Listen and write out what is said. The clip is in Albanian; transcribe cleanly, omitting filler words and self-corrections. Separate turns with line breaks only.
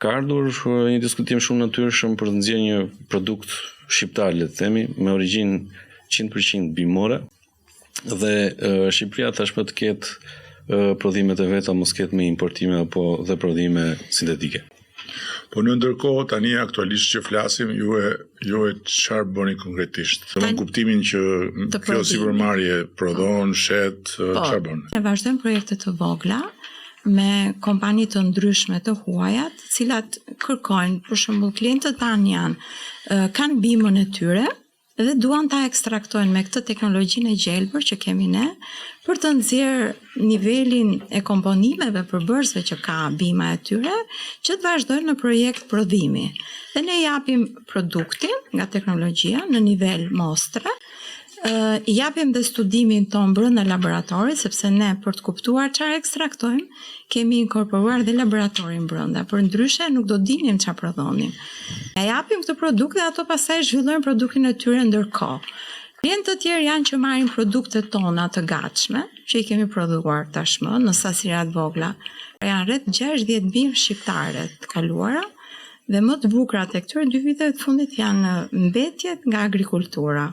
Ka ardhur një diskutim shumë natyrshëm për të nxjerrë një produkt shqiptar, le të themi, me origjinë 100% bimore dhe Shqipëria tashmë të ketë prodhimet e veta, mos ketë më importime apo dhe prodhime sintetike.
Po në ndërkohë tani aktualisht që flasim, ju e ju e çfarë bëni konkretisht? Do në kuptimin që kjo sipërmarrje prodhon, shet, po, çfarë bën?
Ne vazhdojmë projekte të vogla me kompani të ndryshme të huaja, të cilat kërkojnë, për shembull, klientët tanë janë kanë bimën e tyre dhe duan ta ekstraktojnë me këtë teknologjinë e gjelbër që kemi ne për të nxjerrë nivelin e komponimeve përbërësve që ka bima e tyre, që të vazhdojnë në projekt prodhimi. Dhe ne japim produktin nga teknologjia në nivel mostre, i japim dhe studimin tonë brenda laboratorit, sepse ne për të kuptuar çfarë ekstraktojmë, kemi inkorporuar dhe laboratorin brenda, për ndryshe nuk do dinim çfarë prodhonim. Ja japim këtë produkt dhe ato pastaj zhvillojnë produktin e tyre ndërkohë. Klientë të tjerë janë që marrin produktet tona të gatshme, që i kemi prodhuar tashmë në sasira të vogla. Janë rreth 60 bimë shqiptare të kaluara dhe më të bukurat e këtyre 2 viteve të fundit janë mbetjet nga agrikultura.